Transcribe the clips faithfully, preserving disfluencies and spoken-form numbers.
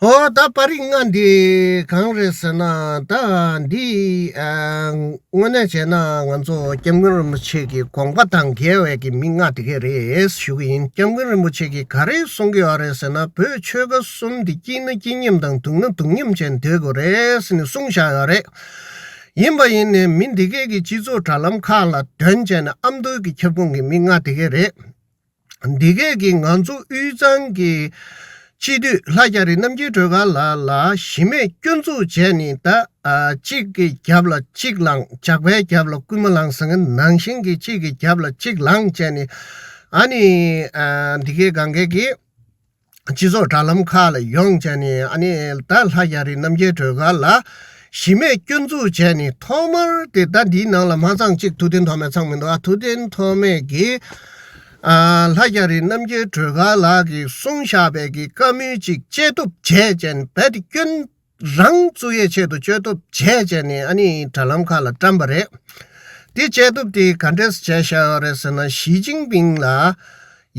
ཨོ་ད་པར་རིས་ལྔ་འདི་གང་རེད་ཟེར་ན། ད་འདི་ཨ་དངོས་གནས་བྱས་ན་ང་ཚོ་སྐྱབས་མགོན་རིན་པོ་ཆེ་གི་དགོངས་པ་དང་འགལ་བའི་གི་མི་ལྔ་དེ་གས་རེད་ཞུ་གི་ཡིན། སྐྱབས་མགོན་རིན་པོ་ཆེ་གིས་ག་རེ་གསུང་གི་ཡོད་རེད་ཟེར་ན། བོད་ཆོལ་ཁ་གསུམ་འདི་སྐྱིད་ན་སྐྱིད་མཉམ་དང་སྡུག་ན་སྡུག་མཉམ་བྱས་ནས་སྡོད་དགོས་རེད་ཟེར་ནས་གསུངས་བཞག་ཡོད་རེད། ཡིན་པ་ཡིན་ནའི་མི་འདི་གས་ཀྱི་སྤྱི་ཚོགས་དྲ་ལམ་ཁག་ལ་འདོན་བྱས་ནས་ཨ་མདོ་གི་ཁྱབ་ཁོངས་ཀྱི་མི་ལྔ་དེ་གས་རེད། འདི་གས་ཀྱིས་ང་ཚོ་དབུས་གཙང་གི་སྤྱི་འཐུས་ལྷ་རྒྱ་རི་རྣམ་རྒྱལ་སྒྲོལ་དཀར་ལགས་ལ་གཞི་མེད་སྐྱོན་འཛུགས་བྱས་ནས། ད་ཨ་གཅིག་གི་རྒྱབ་ལ་གཅིག་ལངས། ཇག་པའི་རྒྱབ་ལ་རྐུན་མ་ལངས་ཟེར་མཁན་ནང་བཞིན་གྱི་གཅིག་གི་རྒྱབ་ལ་གཅིག་ལངས་བྱས་ནས། ཨ་ནི་ཨ་འདི་གས་གང་གས་ཀྱིས་སྤྱི་ཚོགས་དྲ་ལམ་ཁག་ལ་ཡོང་བྱས་ནས། ཨ་ནི་ད་ལྷ་རྒྱ་རི་རྣམ་རྒྱལ་སྒྲོལ་དཀར་ལ་གཞི་མེད་སྐྱོན་འཛུགས་བྱས་ནས། ཐོག་མར་དེ་ད་འདིའི་ནང་ལ་མ་ཚང་གཅིག་ཐུབ་བསྟན་ཐོགས་མེད་ཚང་མི་འདུག་ཨ། ཐུབ་བསྟན་ཐོགས་མེད་ཀྱིས་ཨ་ལྷ་རྒྱ་རི་རྣམ་རྒྱལ་སྒྲོལ་དཀར་ལགས་ཀྱིས་གསུངས་བཞག་པའི་གི་བཀའ་མོལ་ཅིག་བཅད་གཏུབ་བྱས་བྱས་ནས། རྦད་དེ་སྐྱོན་རང་བཙུགས་ཡས་ཆེད་དུ་བཅད་གཏུབ་བྱས་བྱས་ནས་ཨ་ནི་དྲ་ལམ་ཁག་ལ་བཀྲམ་པ་རེད། དེ་བཅད་གཏུབ་དེ་ག་འདྲས་བྱས་བཞག་ཡོད་རེད་ཟེར་ན། ཞི་ཅིན་ཕིང་ལ་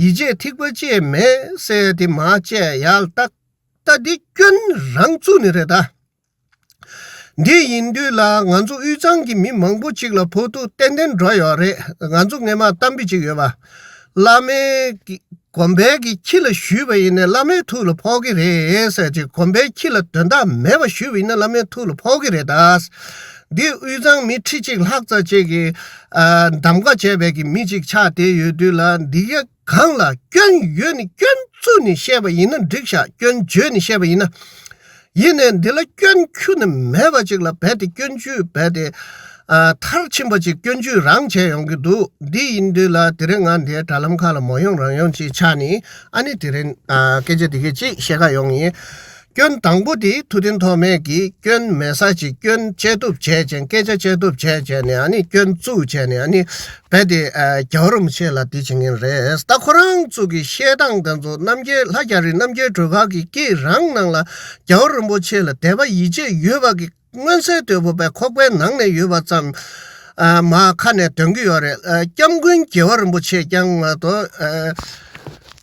ཡིད་ཆེས་ཐིགས་པ་གཅིག་མེད་ཟེར་དེ་མར་བཅད་ཡག་ལ། ད་ད་འདི་སྐྱོན་རང་བཙུགས་ནི་རེད་ད། འདི་ཡིན་དུས་ལ་ང་ཚོ་དབུས་གཙང་གི་མི་མང་པོ་ཅིག་ལ་ཕོག་ཐུག་ཏན་ཏན་འགྲོ་ཡོད་རེད། ང་ཚོ་སྔས་མ་གཏམ་དཔེ་ཅིག་ཡོད་པ། བླ་མའི་གི་དགོན་པའི་གི་ཁྱི་ལ་ཞུས་པ་ཡིན་ནའི་བླ་མའི་ཐུགས་ལ་ཕོག་གི་རེད་ཟེར་ཅིག། དགོན་པའི་ཁྱི་ལ་དོན་དག་མེད་པ་ཞུས་པ་ཡིན་ན་བླ་མའི་ཐུགས་ལ་ཕོག་གི་རེད་ད། འདི་དབུས་གཙང་མི་ཁྲི་གཅིག་ལྷག་ཙམ་ཅིག་གིས་ཨ་གདམ་ག་བྱས་པའི་གི་མི་ཅིག་ཆགས་བསྡད་ཡོད་དུས་ལ། འདི་ག་གང་ལ་སྐྱོན་ཡོད་ནི་སྐྱོན་བཙུགས་ནས་བཤད་པ་ཡིན་ན་འགྲིག་ཤག། སྐྱོན་བརྗོད་ནས་བཤད་པ་ཡིན་ན། ཡིན་ནའི་འདི་ལ་སྐྱོན་ཁྱོན་ནས་མེད་པ་ཅིག་ལ་རྦད་དེ་སྐྱོན་བརྗོད་རྦད་དེ་ཨ་མཐར་ཕྱིན་པ་ཅིག་སྐྱོན་བརྗོད་རང་བྱས་ཡོང་གི་འདུག། འདི་ཡིན་དུས་ལ་དེ་རིང་ང་འདིའི་དྲ་ལམ་ཁག་ལ་མོ་ཡོང་རང་ཡོང་ཅིག་ཆགས་ནས། ཨ་ནི་དེ་རིང་ཨ་སྐད་ཆ་འདི་གས་ཅིག་བཤད་ག་ཡོང་ཡིན། སྐྱོན་དང་པོ་དེ་ཐུབ་བསྟན་ཐོགས་མེད་ཀྱིས་སྐྱོན་མེད་ས་ཅིག་སྐྱོན་བཅད་གཏུབ་བྱས་བྱས། སྐད་ཆ་བཅད་གཏུབ་བྱས་བྱས་ནས། ཨ་ནི་སྐྱོན་བཙུགས་བྱས་ནས། ཨ་ནི་རྦད་དེ་ཨ་རྒྱལ་བ་རིན་པོ་ཆེ་ལ་དེ་བྱེད་མཁན་རེད། ད་ཁོ་རང་ཚོ་གི་བཤད་སྟངས་དེ་ཚོ། རྣམ་རྒྱལ་ལྷ་རྒྱ་རི་རྣམ་རྒྱལ་སྒྲོལ་དཀར་གྱི་སྐད་རང་ནང་ལ་རྒྱལ་བ་རིན་པོ་ཆེ་ལ་དད་པ་ཡིད་ཆེས་ཡོད་པ་གི་མངོན་གསལ་དོད་པོ་བས་ཁོག་པའི་ནང་ནས་ཡོད་པ་ཙམ་ཨ་མར་ཁ་ནས་འདོན་གྱི་ཡོད་རེད། ཨ་སྐྱབས་མགོན་རྒྱལ་བ་རིན་པོ་ཆེ་རྐྱང་མ་གཏོགས། ཨ་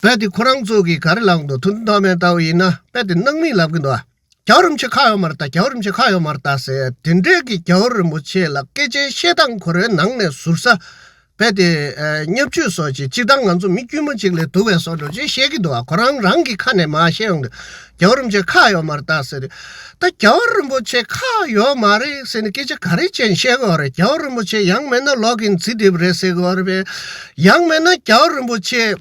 རྦད་དེ་ཁོ་རང་ཚོ་གིས་ག་རེ་ལབ་འདུག། ཐུབ་བསྟན་ཐོགས་མེད་ལྟ་བུ་ཡིན་ན་རྦད་དེ་སྣང་མེད་ལབ་གི་འདུག། ཨ་རྒྱལ་བ་རིན་པོ་ཆེ་ཁག་ཡོད་མ་རེད་ད། རྒྱལ་བ་རིན་པོ་ཆེ་ཁག་ཡོད་མ་རེད་ད་ཟེར། དེ་འདྲའི་གི་རྒྱལ་བ་རིན་པོ་ཆེ་ལ་སྐད་ཆའི་བཤད་སྟངས་ཁོ་རའི་ནང་ནས་ཟུར་ཟ་རྦད་དེ་ཨ་བརྙས་བཅོས་བཟོ་བྱས། སྤྱིར་བཏང་ང་ཚོ་མི་དཀྱུས་མ་ཅིག་ལས་སྡུག་པའི་བཟོ་འདྲ་ཅིག་བཤད་ཀྱི་འདུག། ཨ་ཁོ་རང་རང་གི་ཁ་ནས་མར་བཤད་ཡོང་དུས་རྒྱལ་བ་རིན་པོ་ཆེ་ཁག་ཡོད་མ་རེད་ད་ཟེར། ད་རྒྱལ་བ་རིན་པོ་ཆེ་ཁག་ཡོད་མ་རེད་ཟེར་ནས་སྐད་ཆ་ག་རེ་བྱས་ནས་བཤད་དགོས་རེད། རྒྱལ་བ་རིན་པོ་ཆེ་ཡང་མིན་ན་ལོག་གིན་རྩིས་འདེབས་རེད་ཟེར་དགོས་རེད་པས། ཡང་མིན་ན་རྒྱལ་བ་རིན་པོ་ཆེ་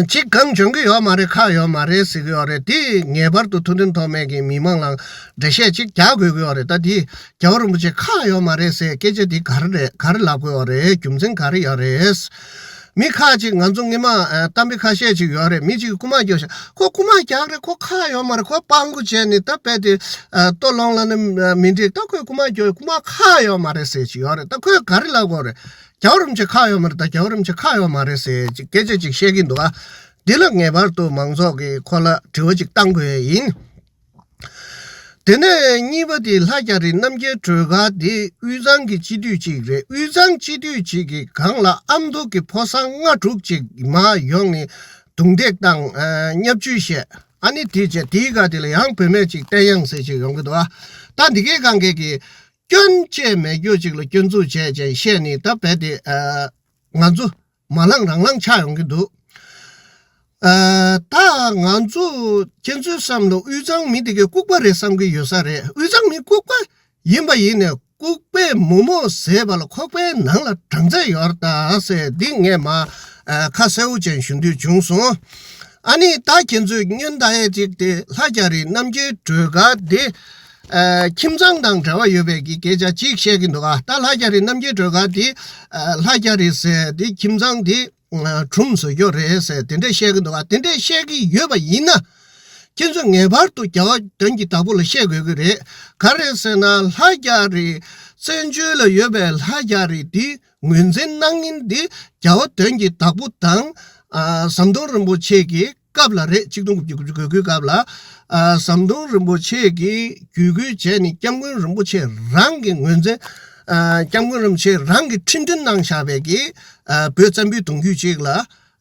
ཅིག་གང་འཇོན་གི་ཡོད་མ་རེད། ཁག་ཡོད་མ་རེད་ཟེར་གི་ཡོད་རེད། དེ་ངེས་པར་དུ་ཐུབ་བསྟན་ཐོགས་མེད་ཀྱིས་མི་མང་ལ་འགྲེལ་བཤད་ཅིག་རྒྱག་དགོས་ཀྱི་ཡོད་རེད། ད་དེ་རྒྱལ་བ་རིན་པོ་ཆེ་ཁག་ཡོད་མ་རེད་ཟེར་སྐད་ཆ་དེ་ག་རེ་རེད། ག་རེ་ལབ་དགོས་ཡོད་རེད། རྒྱུ་མཚན་ག་རེ་ཡོད་རེད། མི་ཁག་ཅིག་ང་ཚོ་སྔོན་མ་ཨ་གཏམ་དཔེ་ཁ་ཤས་ཅིག་ཡོད་རེད། མི་གཅིག་གིས་རྐུ་མ་རྒྱག་ཤག། ཁོ་རྐུ་མ་རྒྱག་རེད། ཁོ་ཁག་ཡོད་མ་རེད། ཁོ་སྤྲང་པོ་བྱས་ནས་ད་རྦད་དེ་ཨ་ལྟོ་སློང་ལབ་ན་མི་འགྲིག། ད་ཁོས་རྐུ་མ་རྒྱག། རྐུ་མ་ཁག་ཡོད་མ་རེད་ཟེར་ཅིག་ཡོད་རེད། ད་ཁོས་ག་རེ་ལབ་དགོས་རེད། རྒྱལ་བ་རིན་པོ་ཆེ་ཁག་ཡོད་མ་རེད། ད་རྒྱལ་བ་རིན་པོ་ཆེ་ཁག་ཡོད་མ་རེད་ཟེར་ཅིག་སྐད་ཆ་ཅིག་བཤད་ཀྱིན་འདུག། ཨ་འདི་ལ་ངེས་པར་དུ་མང་ཚོགས་ཀྱིས་ཁོ་ལ་དྲི་བ་ཅིག་བཏང་དགོས་ཡིན། དེ་ནས་གཉིས་པ་དེ་ལྷ་རྒྱ་རི་རྣམ་རྒྱལ་སྒྲོལ་དཀར་དེ་དབུས་གཙང་གི་སྤྱི་འཐུས་ཅིག་རེད། དབུས་གཙང་སྤྱི་འཐུས་ཅིག་གི་སྒང་ལ་ཨ་མདོ་གི་ཕོ་གསར་ལྔ་དྲུག་ཅིག་མར་ཡོང་ནས་རྡུང་རྡེག་བཏང་། ཨ་བརྙས་བཅོས་བཤད། ཨ་ནི་དེ་བྱས་དེའི་སྒང་དེ་ལ་ཡང་བུད་མེད་ཅིག་བསྟན་དབྱངས་ཟེར་ཅིག་ཡོང་གི་འདུག། ཨ་ད་འདི་གའི་སྒང་གས་ཀྱི་སྐྱོན་བཅས་མེད་རྒྱུ་ཅིག་ལ་སྐྱོན་འཛུགས་བྱས་བྱས་བཤད་ནས། ད་རྦད་དེ་ཨ་ང་ཚོ་མ་ལངས་རང་ལངས་ཆགས་ཡོང་གི་འདུག། ཨ་ད་ང་ཚོ་ཁྱེད་ཚོའི་བསམ་བློ་དབུས་གཙང་མི་དེ་གའི་ལྐུགས་པ་རེད་བསམ་གྱི་ཡོད་ས་རེད། དབུས་གཙང་མི་ལྐུགས་པ་ཡིན་པ་ཡིན་ནའི་ལྐུགས་པས་མོག་མོག་བཟས་པ་ལ་ཁོག་པའི་ནང་ལ་སྦྲང་རྩི་ཡོད་རེད་ད་ཟེར། འདི་ངས་མར་ཨ་ཁ་གསལ་པོ་ཅན་ཞུ་འདོད་བྱུང་སོང་། ཨ་ནི་ད་ཁྱེད་ཚོས་སྔོན་ད་ཡས་ཅིག་དེ་ལྷ་རྒྱ་རི་རྣམ་རྒྱལ་སྒྲོལ་དཀར་དེ་ཨ་ཁྱིམ་ཚང་དང་འབྲེལ་བ་ཡོད་པའི་གི་སྐད་ཆ་ཅིག་བཤད་ཀྱི་འདུག། ཨ་ད་ལྷ་རྒྱ་རི་རྣམ་རྒྱལ་སྒྲོལ་དཀར་དེ་ཨ་ལྷ་རྒྱ་རི་ཟེར་དེ་ཁྱིམ་ཚང་དེ་ཨ་ཁྲོམ་བཟོ་རྒྱུ་རེད་ཟེར་དེ་འདྲས་བཤད་ཀྱི་འདུག། ཨ་དེ་འདྲས་བཤད་ཀྱི་ཡོད་པ་ཡིན་ན། ཁྱེད་ཚོས་ངེས་པར་དུ་རྒྱལ་བ་དོན་གྱི་བདག་པོ་ལ་བཤད་དགོས་ཀྱི་རེད། ག་རེ་ཟེར་ན་ལྷ་རྒྱ་རི་བཙན་བྱོལ་ལ་ཡོད་པའི་ལྷ་རྒྱ་རི་འདི་ངོས་འཛིན་གནང་མཁན་འདི་རྒྱལ་བ་དོན་གྱི་བདག་པོ་དང་ཨ་ཟམ་གདོང་རིན་པོ་ཆེ་གི་སྐབས་ལ་རེད། ཆིག་སྟོང་དགུ་བརྒྱ་དགུ་བཅུ་གོ་དགུའི་སྐབས་ལ་ཨ་ཟམ་གདོང་རིན་པོ་ཆེ་གིས་བརྒྱུད་སྐུལ་བྱས་ནས་སྐྱབས་མགོན་རིན་པོ་ཆེ་རང་གི་ངོས་འཛིན། ཨ་སྐྱབས་མགོན་རིན་པོ་ཆེ་རང་གི་ཁྲི་འདོན་གནང་བཞག་པའི་གི་ཨ་བོད་བཙན་པོའི་གདུང་རྒྱུད་ཅིག་ལ།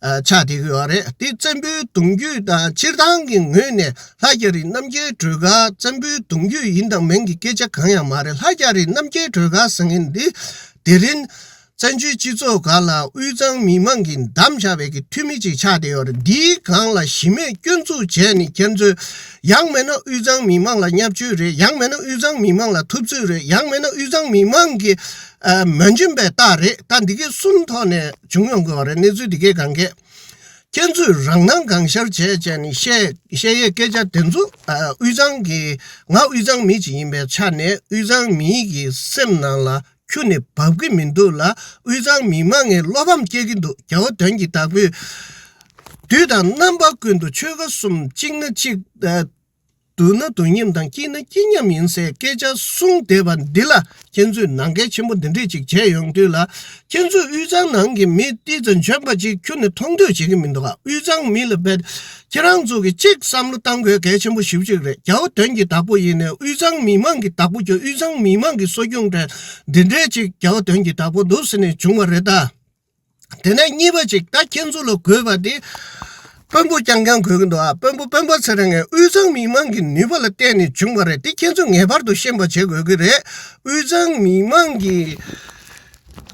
ཨ་ཆགས་བསྡད་ཀྱི་ཡོད་རེད། དེ་བཙན་པོའི་གདུང་རྒྱུད་དང་སྤྱིར་བཏང་གི་ངོས་ནས་ལྷ་རྒྱ་རི་རྣམ་རྒྱལ་སྒྲོལ་དཀར་བཙན་པོའི་གདུང་རྒྱུད་ཡིན་དང་མིན་གྱི་སྐད་ཆ་གང་ཡང་མ་རེད། ལྷ་རྒྱ་རི་རྣམ་རྒྱལ་སྒྲོལ་དཀར་ཟེར་མཁན་འདི་དེ་རིང་བཙན་བྱོལ་སྤྱི་ཚོགས་སྒང་ལ་དབུས་གཙང་མི་མང་གིས་བདམས་བཞག་པའི་གི་འཐུས་མི་ཅིག་ཆགས་བསྡད་ཡོད་རེད། འདིའི་སྒང་ལ་གཞི་མེད་སྐྱོན་འཛུགས་བྱས་ནས་ཁྱེད་ཚོས་ཡང་མིན་ན་དབུས་གཙང་མི་མང་ལ་བརྙས་བཅོས་རེད། ཡང་མིན་ན་དབུས་གཙང་མི་མང་ལ་ཐུབ་ཚོད་རེད། ཡང་མིན་ན་དབུས་གཙང་མི་མང་གི་ཨ་མ་བྱིན་པའི་རྟགས་རེད། ད་འདི་གའི་གསུམ་ཐོག་ནས་བྱུང་ཡོང་གི་ཡོད་རེད། གནས་ཚུལ་འདི་གའི་སྒང་གས། ཁྱེད་ཚོས་རང་སྣང་གང་ཤར་བྱས་བྱས་ནས་བཤད་བཤད་ཡས་སྐད་ཆ་དེ་ཚོ་ཨ་དབུས་གཙང་གི་ང་དབུས་གཙང་མི་ཅིག་ཡིན་པའི་ཆ་ནས་དབུས་གཙང་མིའི་གི་སེམས་ནང་ལ་ཁྱོན་ནས་བབ་ཀྱི་མི་འདུག་ལ། དབུས་གཙང་མི་མང་ངས་བློ་ཕམ་སྐྱེ་གི་འདུག་རྒྱལ་བ་དོན་གྱི་བདག་པོས་དུས་དང་རྣམ་པ་ཀུན་ཏུ་ཆོལ་ཁ་གསུམ་གཅིག་ན་གཅིག་ཨ་སྡུག་ན་སྡུག་མཉམ་དང་སྐྱིད་ན་སྐྱིད་མཉམ་ཡིན་ཟེར་སྐད་ཆ་གསུངས་བསྡད་པ་འདི་ལ་ཁྱེད་ཚོས་ནང་འགལ་ཆེན་པོ་འདི་འདྲས་ཅིག་བྱས་ཡོང་དུས་ལ། ཁྱེད་ཚོས་དབུས་གཙང་ནང་གི་མི་ཏི་ཙམ་འཇོན་པ་ཅིག་ཁྱོན་ནས་མཐོང་འདོད་བྱེད་ཀྱི་མི་འདུག་ག་དབུས་གཙང་མི་ལ་བས་ཁྱེད་རང་ཚོ་གི་གཅིག་བསམ་བློ་བཏང་དགོས་གལ་ཆེན་པོ་ཞེ་པོ་ཅིག་རེད། རྒྱལ་བ་དོན་གྱི་བདག་པོ་ཡིན་ནས་དབུས་གཙང་མི་མང་གི་བདག་པོ་རྒྱུ་དབུས་གཙང་མི་མང་གི་གསོ་སྐྱོང་གྲས་འདི་འདྲས་ཅིག་རྒྱལ་བ་དོན་གྱི་བདག་པོ་འདུག་ཟེར་ནས་བྱུང་བ་རེད་ད། དེ་ནས་གཉིས་པ་ཅིག་ད་ཁྱེད་ཚོ་ལ་དགོས་པ་དེ། དཔོན་པོ་རྐྱང་རྐྱང་དགོས་ཀྱི་འདུག་ཨ། དཔོན་པོ་སྤེན་པ་ཚེ་རིང་ངས་དབུས་གཙང་མི་མང་གི་ནུས་པ་ལ་བརྟེན་ནས་བྱུང་བ་རེད། དེ་ཁྱེད་ཚོས་ངེས་པར་དུ་ཤེས་པ་བྱེད་དགོས་ཀྱི་རེད། དབུས་གཙང་མི་མང་གི་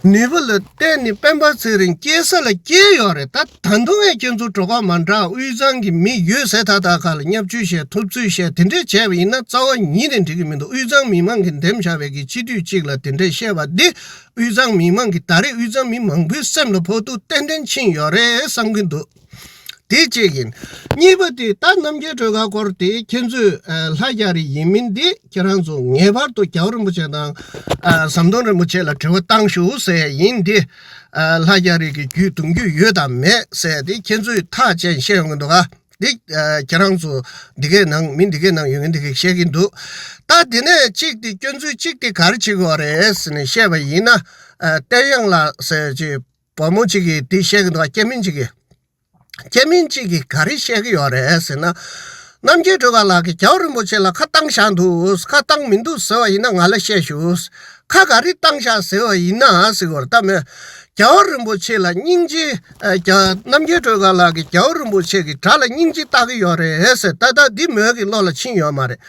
ནུས་པ་ལ་བརྟེན་ནས་སྤེན་པ་ཚེ་རིང་སྐྱེས་ས་ལ་སྐྱེས་ཡོད་རེད། ད་ད་དུང་ངས་ཁྱེད་ཚོ་གྲོགས་པ་མ་འདྲ་དབུས་གཙང་གི་མི་ཡོད་ཟེར་ད་ད་ག་ལ་བརྙས་བཅོས་བཤད་ཐུབ་ཚོད་བཤད་དེ་འདྲས་བྱས་པ་ཡིན་ན་རྩ་བ་ཉིད་ནས་འགྲིག་གི་མི་འདུག་དབུས་གཙང་མི་མང་གིས་འདེམས་བཞག་པའི་གི་སྤྱི་འཐུས་གཅིག་ལ་དེ་འདྲས་བཤད་པ་འདི། དབུས་གཙང་མི་མང་གིས་ད་རེས་དབུས་གཙང་མི་མང་པོའི་སེམས་ལ་ཕོག་ཐུག་ཏན་ཏན་ཕྱིན་ཡོད་རེད་བསམ་གྱི་འདུག་དེ་གཅིག་ཡིན། གཉིས་པ་དེ་ད་རྣམ་རྒྱལ་སྒྲོལ་དཀར་སྐོར་དེ་ཁྱེད་ཚོས་ཨ་ལྷ་རྒྱ་རི་ཡིན་མིན་དེ་ཁྱེད་རང་ཚོ་ངེས་པར་དུ་རྒྱལ་བ་རིན་པོ་ཆེ་དང་ཨ་ཟམ་གདོང་རིན་པོ་ཆེ་ལ་དྲི་བ་བཏང་ཤོག་ཟེར་ཡིན་དེ། ཨ་ལྷ་རྒྱ་རི་གི་རྒྱུད་གདུང་རྒྱུད་ཡོད་དང་མེད་ཟེར་དེ་ཁྱེད་ཚོས་ཐག་བཅད་བཤད་ཡོང་གི་འདུག་ག་འདི་ཨ་ཁྱེད་རང་ཚོ་འདི་གའི་ནང་མི་འདི་གའི་ནང་ཡོད་མཁན་འདི་གའི་བཤད་ཀྱི་འདུག་ད་དེ་ནས་གཅིག་དེ་སྐྱོན་འཛུགས་གཅིག་དེ་ག་རེ་བྱེད་དགོས་རེད་ཟེར་ནས་བཤད་པ་ཡིན་ན། ཨ་བསྟན་དབྱངས་ལགས་ཟེར་ཅིག་བུ་མོ་གཅིག་གིས་འདི་བཤད་ཀྱི་འདུག་སྐྱེ་དམན་གཅིག་གིས། སྐྱེ་དམན་གཅིག་གིས་ག་རེ་བཤད་ཀྱི་ཡོད་རེད་ཟེར་ན། རྣམ་རྒྱལ་སྒྲོལ་དཀར་ལགས་ཀྱིས་རྒྱལ་བ་རིན་པོ་ཆེ་ལ་ཁ་བཏང་བཞག་འདུག་ཁ་བཏང་མི་འདུག་ཟེར་བ་ཡིན་ན་ང་ལ་བཤད་ཞུ། ཁ་ག་རེ་བཏང་བཞག་ཟེར་བ་ཡིན་ན་ཟེར་བར་ལྟ་མོད། རྒྱལ་བ་རིན་པོ་ཆེ་ལ་སྙིང་རྗེ། ཨ་རྒྱ་རྣམ་རྒྱལ་སྒྲོལ་དཀར་ལགས་ཀྱིས་རྒྱལ་བ་རིན་པོ་ཆེ་གི་དགྲ་ལ་སྙིང་རྗེ་ལྟ་གི་ཡོད་རེད་ཟེར་ད་ལྟ་འདི་མོས་ཀྱི་བློ་ལ་ཕྱིན་ཡོད་མ་རེད།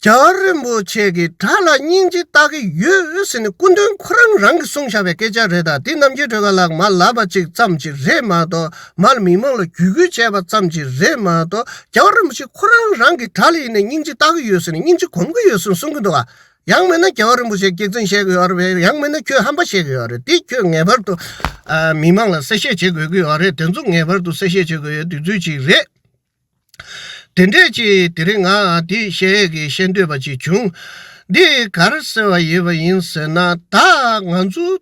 རྒྱལ་བ་རིན་པོ་ཆེ་གི་དགྲ་ལ་སྙིང་རྗེ་ལྟ་གི་ཡོད་ཟེར་ནས་སྐུ་མདུན་ཁོ་རང་རང་གིས་གསུངས་བཞག་པའི་སྐད་ཆ་རེད་ད། འདི་རྣམ་རྒྱལ་སྒྲོལ་དཀར་ལགས་མར་ལབ་པ་ཅིག་ཙམ་ཅིག་རེད་མ་གཏོགས་མར་མི་མང་ལ་བརྒྱུད་སྐུལ་བྱས་པ་ཙམ་ཅིག་རེད་མ་གཏོགས་རྒྱལ་བ་རིན་པོ་ཆེ་ཁོ་རང་རང་གི་དགྲ་ལ་ཡིན་ནས་སྙིང་རྗེ་ལྟ་གི་ཡོད་ཟེར་ནས་སྙིང་རྗེ་སྒོམ་གི་ཡོད་ཟེར་ནས་གསུང་གི་འདུག་ག་ཡང་མིན་ན་རྒྱལ་བ་རིན་པོ་ཆེ་སྐྱག་རྫུན་བཤད་གི་ཡོད་རེད་པས། ཡང་མིན་ན་ཁྱོད་ཧམ་པ་བཤད་གི་ཡོད་རེད། འདི་ཁྱོད་ངེས་པར་དུ་ཨ་མི་མང་ལ་གསལ་བཤད་བྱེད་དགོས་ཀྱི་ཡོད་རེད། དེ་ཚོ་ངེས་པར་དུ་གསལ་བཤད་བྱེད་དགོས་ཡོད་དུས་ཚོད་ཅིག་རེད། དེ་འདྲས་ཅིག་དེ་རིང་ང་འདི་བཤད་ཡས་ཀྱི་བཤད་འདོད་པ་ཅིག་བྱུང་། འདི་ག་རེ་ཟེར་བ་ཡིན་པ་ཡིན་ཟེར་ན་ད་ང་ཚོ་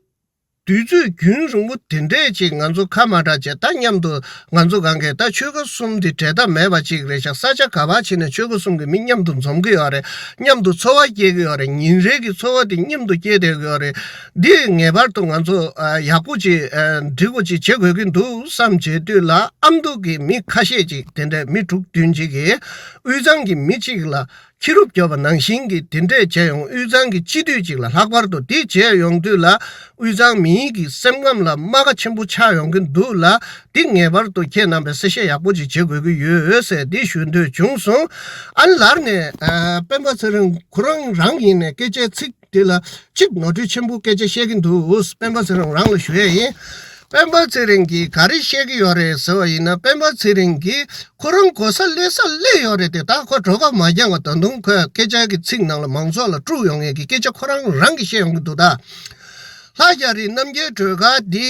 དུས་ཚོད་རྒྱུན་རིང་པོ་དེ་འདྲས་ཅིག་ང་ཚོ་ཁ་མ་གྲགས་བྱས་ད་མཉམ་དུ་ང་ཚོ་གང་གས་ད་ཆོལ་ཁ་གསུམ་འདི་འབྲལ་ཐབས་མེད་པ་ཅིག་རེད་ཤག་ས་ཆ་ག་པར་ཕྱིན་ནས་ཆོལ་ཁ་གསུམ་གྱི་མི་མཉམ་དུ་འཛོམས་ཀྱི་ཡོད་རེད། མཉམ་དུ་འཚོ་བ་སྐྱེལ་གྱི་ཡོད་རེད། ཉིན་རེ་གི་འཚོ་བ་དེ་མཉམ་དུ་སྐྱེལ་བསྡད་ཀྱི་ཡོད་རེད། འདི་ངེས་པར་དུ་ང་ཚོ་ཨ་ཡག་པོ་ཅིག་ཨ་འགྲིག་པོ་ཅིག་བྱེད་དགོས་ཀྱི་འདུག་བསམ་བྱེད་དུས་ལ་ཨ་མདོ་གི་མི་ཁ་ཤས་ཅིག་དེ་འདྲས་མི་དྲུག་བདུན་ཅིག་གིས་དབུས་གཙང་གི་མི་གཅིག་ལ་ཁྱི་རུབ་རྒྱོབ་པ་ནང་བཞིན་གྱི་དེ་འདྲས་བྱས་ཡོང་། དབུས་གཙང་གི་སྤྱི་འཐུས་ཅིག་ལ་ལྷག་པར་དུ་འདི་བྱས་ཡོང་དུས་ལ་དབུས་གཙང་མིའི་གི་སེམས་ཁམས་ལ་རྨ་ཁ་ཆེན་པོ་ཆགས་ཡོང་གི་འདུག་ལ། འདི་ངེས་པར་དུ་ཁྱེད་རྣམ་པས་གསལ་བཤད་ཡག་པོ་ཅིག་བྱེད་དགོས་ཀྱི་ཡོད་ཟེར་འདི་ཞུ་འདོད་བྱུང་སོང་། ཨ་ནི་ལར་ནས་ཨ་སྤེན་པ་ཚེ་རིང་ཁོ་རང་རང་ཡིན་ནས་སྐད་ཆའི་ཚིག་དེ་ལ་གཅིག་ནོར་འཁྲུལ་ཆེན་པོ་སྐད་ཆ་བཤད་ཀྱི་འདུག་སྤེན་པ་ཚེ་རིང་རང་ལ་ཞུ་ཡས་ཡིན། སྤེན་པ་ཚེ་རིང་གིས་ག་རེ་བཤད་ཀྱི་ཡོད་རེད་ཟེར་བ་ཡིན་ན། སྤེན་པ་ཚེ་རིང་གིས་ཁོ་རང་གོ་ས་སླེབས་ས་སླེབས་ཡོད་རེད་དེ། ད་ཁོ་གྲོད་ཁོག་མ་འགྱངས་པ་ད་དུང་ཁོས་སྐད་ཆ་གི་ཚིག་ནང་ལ་མང་ཚོགས་ལ་དཀྲུག་ཡོང་ངེས་ཀྱི་སྐད་ཆ་ཁོ་རང་རང་གིས་བཤད་ཡོང་གི་འདུག་ད་ལྷ་རྒྱ་རི་རྣམ་རྒྱལ་སྒྲོལ་དཀར་འདི་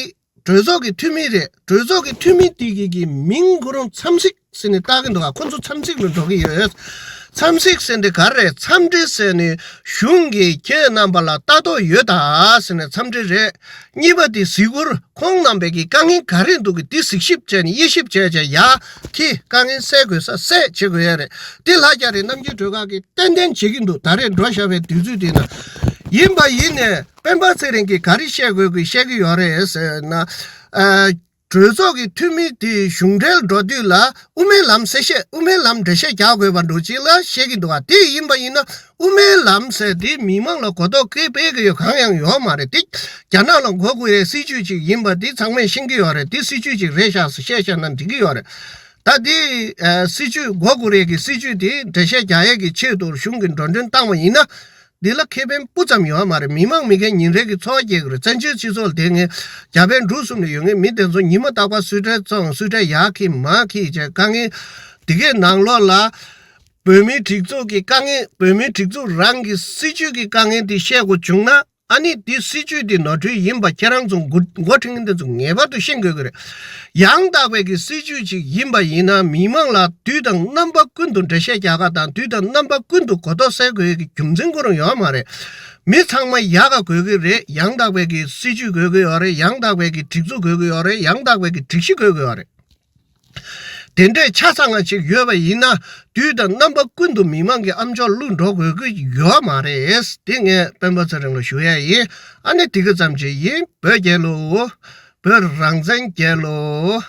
གྲོས་ཚོགས་ཀྱི་འཐུས་མི་རེད། གྲོས་ཚོགས་ཀྱི་འཐུས་མི་དེ་གི་གི་མིང་ཁོ་རང་འཚམས་གཟིགས་ཟེར་ནས་བཏགས་ཀྱི་འདུག་ག་ཁོ་ཚོ་འཚམས་གཟིགས་ལ་འགྲོ་གི་ཡོད། འཚམས་གཟིགས་ཟེར་འདི་ག་རེ་རེད། འཚམས་འདྲི་ཟེར་ནས་གཞུང་གིས་ཁྱེད་རྣམ་པ་ལ་ལྟ་རྟོག་ཡོད་ད་ཟེར་ནས་འཚམས་འདྲི་རེད། གཉིས་པ་དེ་གཟིགས་སྐོར་ཁོང་རྣམ་པས་ཀྱི་དཀའ་ངལ་ག་རེ་འདུག་གི་དེ་གཟིགས་ཞིབ་བྱས་ནས་དབྱེ་ཞིབ་བྱས་བྱས་ཡ་ཁྱེད་དཀའ་ངལ་སེལ་དགོས་ས་སེལ་བྱེད་དགོས་ཡ་རེད། དེ་ལྷ་རྒྱ་རི་རྣམ་རྒྱལ་སྒྲོལ་དཀར་གྱིས་ཏན་ཏན་བྱེད་ཀྱི་འདུག་ད་རེས་འགྲོ་བཞག་པའི་དུས་ཚོད་དེ་ན་ཡིན་པ་ཡིན་ནས་སྤེན་པ་ཚེ་རིང་གིས་ག་རེ་བཤད་དགོས་ཀྱི་བཤད་ཀྱི་ཡོད་རེད་ཟེར་ན། ཨ། གྲོས་ཚོགས་ཀྱི་འཐུས་མི་དེ་གཞུང་འབྲེལ་འགྲོ་དུས་ལ་དབུ་མའི་ལམ་གསལ་བཤད། དབུ་མའི་ལམ་འགྲེལ་བཤད་རྒྱག་དགོས་པ་འདྲ་ཅིག་ལ་བཤད་ཀྱི་འདུག་ག་དེ་ཡིན་པ་ཡིན་ན་དབུ་མའི་ལམ་ཟེར་དེ་མི་མང་ལ་གོ་རྟོགས་སྐྱེ་སྤེལ་གྱི་ཡོད་གང་ཡང་ཡོད་མ་རེད། དེ་རྒྱ་ནག་ལ་མགོ་སྒུར་ཡའི་སྲིད་ཇུས་ཅིག་ཡིན་པ་དེ་ཚང་མས་ཤེས་ཀྱི་ཡོད་རེད། དེ་སྲིད་ཇུས་ཅིག་རེད་ཤག་ཟེར་བཤད་བཤད་ན་འགྲིག་གི་ཡོད་རེད། ད་དེ་ཨ་སྲིད་ཇུས་མགོ་སྒུར་ཡས་ཀྱི་སྲིད་ཇུས་དེ་འགྲེལ་བཤད་རྒྱག་ཡས་ཀྱི་ཆེད་དུ་གཞུང་གིས་འགྲོ་གྲོན་བཏང་བ་ཡིན་ན། འདི་ལ་ཁེ་ཕན་སྤུ་ཙམ་ཡོད་མ་རེད། མི་མང་མི་རྒན་ཉིན་རེ་གི་འཚོ་བ་སྐྱེལ་གི་རེད། བཙན་བྱོལ་སྤྱི་ཚོགས་ལ་དེ་ངས་རྒྱ་བལ་འབྲུག་གསུམ་ལ་ཡོད་ངེས་མི་དེ་ཚོ་ཉི་མ་རྟག་པར་སུད་ཁྲལ་བཙོང་། སུད་ཁྲལ་ཡར་འཁྱེར་མར་འཁྱེར་བྱས་དཀའ་ངལ། དེ་གའི་ནང་ལོགས་ལ་བོད་མིའི་སྒྲིག་འཛུགས་ཀྱི་དཀའ་ངལ། བོད་མིའི་སྒྲིག་འཛུགས་རང་གི་སྲིད་ཇུས་ཀྱི་དཀའ་ངལ་འདི་བཤད་དགོས་བྱུང་ན། ཨ་ནི་འདི་སྲིད་ཇུས་འདི་ནོར་འཁྲུལ་ཡིན་པ་ཁྱེད་རང་ཚོ་འགོ་འགོ་ཁྲིད་མཁན་དེ་ཚོ་ངེས་པར་དུ་ཤེས་དགོས་ཀྱི་རེད། ཡང་དག་པའི་གི་སྲིད་ཇུས་ཅིག་ཡིན་པ་ཡིན་ན་མི་མང་ལ་དུས་དང་རྣམ་པ་ཀུན་ཏུ་འགྲེལ་བཤད་རྒྱག་ག་དང་དུས་དང་རྣམ་པ་ཀུན་ཏུ་གོ་རྟོགས་སད་དགོས་ཀྱི་རྒྱུ་མཚན་ཁོ་རང་ཡོད་མ་རེད། མི་ཚང་མ་ཡག་ག་དགོས་ཀྱི་རེད། ཡང་དག་པའི་གི་སྲིད་ཇུས་དགོས་ཀྱི་ཡོད་རེད། ཡང་དག་པའི་གི་སྒྲིག་འཛུགས་དགོས་ཀྱི་ཡོད་རེད། ཡང་དག་པའི་གི་སྒྲིག་གཞི་དགོས་ཀྱི་ཡོད་རེད། དེ་འདྲས་ཆ་ཚང་བ་ཅིག་ཡོད་པ་ཡིན་ན་དུས་དང་རྣམ་པ་ཀུན་ཏུ་མི་མང་གི་ཨམ་ཅོག་བླུག་འགྲོ་དགོས་ཀྱི་ཡོད་མ་རེད། དེ་ངས་སྤེན་པ་ཚེ་རིང་ལ་ཞུ་ཡ་ཡིན། ཨ་ནི་དེ་ག་ཙམ་ཅིག་ཡིན། བོད་རྒྱལ་ལོ། བོད་རང་བཙན་རྒྱལ་ལོ།